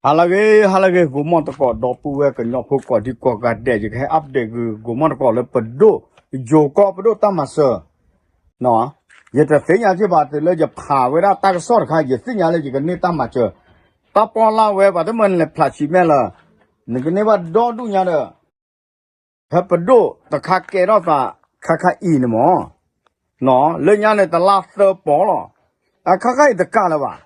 ဟါလၢအဂ့ၤ ဟါလၢအဂ့ၤ ဂိၤမီၢ်တကိး ဒီပုၢ်ဝဲၢ်ကညီဖိကိးဒံကိးဂၤဒဲး ယကဟဲ update ဂ့ၤ ဂိၤမီၢ်တကိးလၢပဒိၣ် ယိၤကီၢ်ပဒိၣ်တၢ်မၤစၢၤ ယတသ့ၣ်ညါက့ၤဘၣ် တုၤလၢယဖးဝဲဒၣ်တၢ်ကစီၣ်တခါ ယသ့ၣ်ညါလၢယကန့ၢ်တၢ်မၤစၢၤ တၢ်ပီၢ်လၢ်ဝဲ ပှၤတမၢနလဲၤဖျးဆံးမဲာ်လၢ နကန့ၢ်ဘၣ်ဒီဒူၣ်ညါဒီး ဖဲပဒိၣ်တခါကဲထီၣ်သး ခါခါအံၤန့ၣ်မ့ၢ် လၢညါန့ၣ်တလါသၢပီၢ်လီၤ. အခါခါအံၤတကးလၢၤဘၣ်.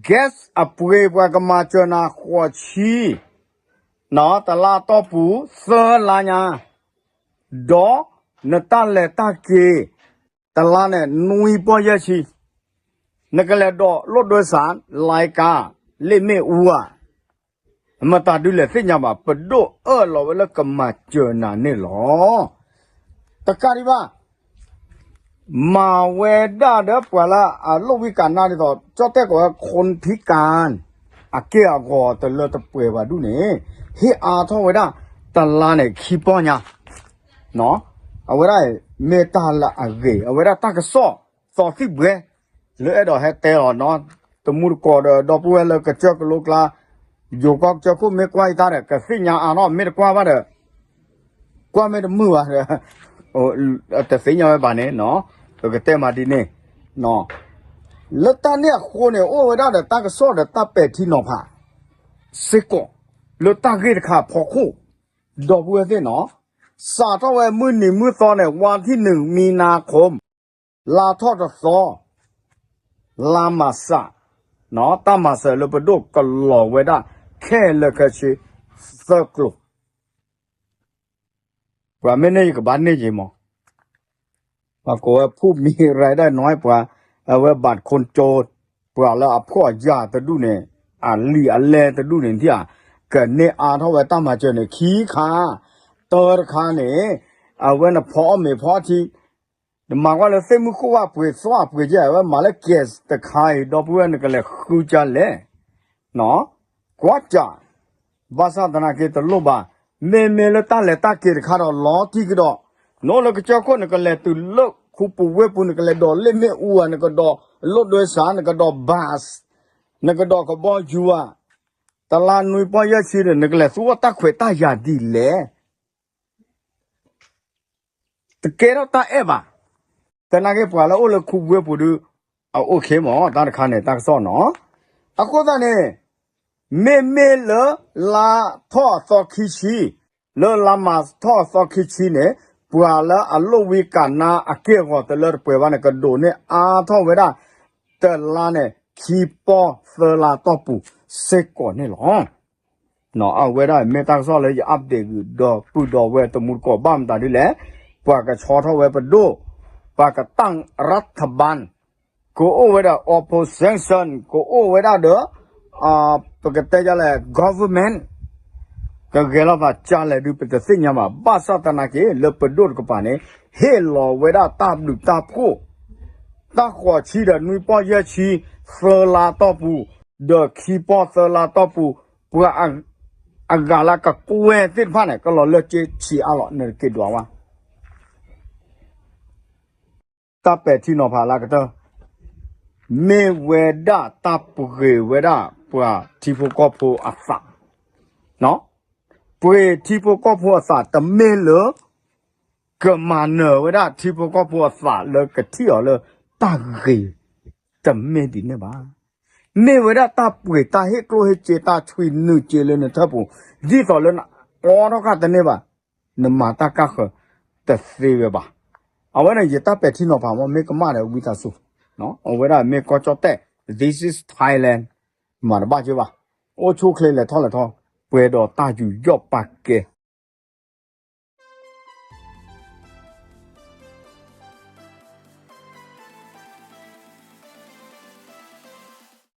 gas အပှ့ၤပှၤကမၤစၢၤနၤဃိးဆံ တလါတီၢ်ပူၤ သၢလါညါ ဒီးနတၢ်လဲၤတၢ်က့ၤ တလါန့ၣ် နွံပီၢ်ယဲၢ်ဆံ နကလဲၤဒိးလိၣ်ဒွဲစး လါကါ လ့ၣ်မ့ၣ်အူဧါ မတၤဒုလဲၣ်သ့ၣ်ညါဘၣ် ပဒိၣ်အၢၣ်လီၤဝဲလၢကမၤစၢၤနၤန့ၣ်လီၤ. တကးဒံးဘၣ် မၤဝဲဒၣ်ဒီးပှၤလၢအလိၣ်ဝံကးနါဒ်သိး ကၠီၣ်တဲၣ်ကိးဝဲ คนพิการ အက့ၢ်အဂီၤတလၢတပှဲၤဘၣ်ဒူၣ်န့ၣ် ဟ့ၣ်အါထီၣ်ဝဲဒၣ် တလါန့ၣ် ခံပီၢ်ညါ အဝဲဒၣ် မ့ၢ်တၢ်လၢအဂ့ၤ အဝဲဒၣ်တၢ်ကစီၣ် သီသံၣ်ဘှဲ လၢအဲၣ်ဒိးဟဲတဲလီၤနီၤ တမူတကိးဒီး ဒီပုၢ်ဝဲၢ်လၢကစၢၢ်ကလိကျါ ယိၤကီၢ်ကစၢၢ်ခိၣ်မ့ၢ်ကွၢ်ယတၢ်ဒီး ကသ့ၣ်ညါအါထီၣ် မ့ၢ်တကွၢ်ဘၣ်ဒီး ကွၢ်မ့ၢ်တမုာ်ဘၣ်ဒီး တသ့ၣ်ညါဝဲဘၣ်န့ၣ်နီၤ ပကတဲမးဒ်န့ၣ် လၢတၢ်န့ၣ်အဃိန့ၣ် အိၣ်ဝဲဒၣ်ဒီးတၢ်ကစီၣ်ဒီးတၢ်ပဲာ်ထံနီၤဖး စ့ၢ်ကီး လၢတၢ်ဂ့ၢ်တခါအဖီခိၣ် ဒီပုၢ်ဝဲၢ်သ့ၣ်နီၤ စးထီၣ်ဝဲမုၢ်နံၤမုၢ်သီန့ၣ် ဝါထံၣ်နုာ်မံနါခိၣ် လါထီၣ်တသီ လါမၤစး တၢ်မၤစၢၤလၢပဒိၣ်ကလီၤဝဲဒၣ် ခဲလၢာ်ခဲဆ့ သၢကျိၤ ပှၤမ့ၢ်န့ၢ်ယကဘၣ်န့ၢ်ယံၤမး ပှၤကိးဝဲ ผู้มีรายได้น้อย ပှၤ အဝဲ บัตรคนจน ပှၤလၢအဖှီၣ်အယာ်တဒူၣ်န့ၣ် အလံာ်အလဲၢ်တဒူၣ်န့ၣ် ဒ်ဧါ ကန့ၢ်အါထီၣ်ဝဲတၢ်မၤစၢၤန့ၣ် ခံခါ တၢတခါန့ၣ် အဝဲန့ၣ်ဖီအီၣ်မ့ၤဖီအီထံ နမၤကွၢ်လၢသ့ၣ်မုၢ်ခိၣ်ဝၣ်ပှ့ၤသီအပှ့ၤကဲ အဝဲမၤလၢ gas တခါအံၤ ဒီပုၢ်ဝဲၢ်နကလဲၤဃုကလဲၣ် ကွၢ်ကး ဘၣ်ဆၣ်သနာ်က့တလိၣ်ဘၣ် မ့မ့ၢ်လၢတၢ်လဲၤတၢ်က့ၤတခါဒီးလီၤတံၢ်ကဒီး နအိၣ်လၢကစၢၢ်ခိၣ် နကလဲၤတုၤလၢခူပူၤဝ့ၢ်ပူၤ နကလဲၤဒိးလ့ၣ်မ့ၣ်အူဧါ နကဒိးလိၣ်ဒွဲစး နကဒိး bus နကဒိးကဘီယူၤဧါ တလါနွံပီၢ်ယဲၢ်ဆံဒီး နကလဲၤသူအီၣ်တၢ်ခွဲးတၢ်ယာ်ဒ်လဲၣ် တကဲထီၣ်တၢ်အဲၣ်ဘၣ်. သနာ်က့ပှၤလၢအိၣ်လၢခူဝ့ၢ်ပူၤဒုး အအိၣ်ခ့မး တၢ်တခါန့ၣ် တၢ်ကစီၣ်နီၤ. အဃိသတးန့ၣ် မ့မ့ၢ်လၢလါထီၣ်အသီခံဆံ, လၢလါမၤထီၣ်အသီခံဆံန့ၣ် ပှၤလၢအလိၣ်ဝံကးနါအက့ၢ်အဂီၤတလၢတပှဲၤဘၣ်န့ၣ် ကဒိးန့ၢ်အါထီၣ်ဝဲဒၣ် တလါန့ၣ် ခံပီၢ်သၢလါတီၢ်ပူၤစ့ၢ်ကီးန့ၣ်လီၤ. အဝဲဒၣ်မ့ၢ်တၢ်ကစီၣ်လၢယ update ဂုာ်ဒီပုၢ်ဒီဝဲၢ်တမူတကိး ဘၣ်မတၤဒ်လဲၣ်, ပှၤကဆီထီၣ်ဝဲပဒိၣ်, ပှၤကတၢ် รัฐบาล ကအိၣ်ဝဲဒၣ် opposition ကအိၣ်ဝဲဒၣ်ဒီး ပကတဲဒ်လဲၣ် government ကဂဲၤလိာ်သးကလဲၣ်ဒုး ပတသ့ၣ်ညါဘၣ်. ဘၣ်ဆၣ်သနာ်က့ လၢပဒိၣ်တကပၤန့ၣ် ဟ့ၣ်လီၤဝဲဒၣ်တၢ်ဘျုးတၢ်ဖှိၣ် တၢ်ဃိးဆံဒီးနွံပီၢ်ယဲၢ်ဆံ သၢလါတီၢ်ပူၤ, ဒီးခံပီၢ်သၢလါတီၢ်ပူၤ, ပှၤအဂၤလၢကကွဲၢ်သ့ၣ်တဖၣ်န့ၣ် ကလီၤလၢက့ဆံးအါလီၤ နက့ၤဒွးဝဲ တၢ်ပဲာ်ထံနီၤဖးလၢကတၢၢ် မ့ၢ်ဝဲဒၣ်တၢ်ပှ့ၤဝဲဒၣ်ပှၤထံဖိကီၢ်ဖိအသး, ပှ့ၤထံဖိကီၢ်ဖိအသးတမ့ၢ်လၢ ကမၤနၢၤဝဲဒၣ်ထံဖိကီၢ်ဖိအသးလၢကထံၣ်အီၤလၢတၢ်ဂ့ၤ တမ့ၢ်ဒ်န့ၣ်ဘၣ်. မ့ၢ်ဝဲဒၣ်တၢ်ပှ့ၤတၢ်ဟ့ၣ်ကျိၣ်ဟ့ၣ်စ့တၢ်ဆွံနုာ်စ့လၢနထၢၣ်ပူၤ ဒ်သိးလၢနအီထီၣ်ဃာ်တန့ၢ်ဘၣ်, နမၤတၢ်ကၢ်ဃၢၤတသ့ဝဲဘၣ်. အဝဲန့ၣ် ယတၢ်ပဲာ်ထံနီၤဖးမ့ၢ် မ့ၢ်ကမၣ်ဒီးဝံသးစူၤ, အဝဲဒၣ်မ့ၢ်ကီၢ်ကၠီၣ်တဲၣ် this is Thailand မၤတဘၣ်က့ဘၣ်. အိၣ်ဆူၣ်ချ့လဲၤထီၣ်လဲၤထီ ပှဲၤဒီးတၢ်ယူးယီၣ်ပာ်ကဲ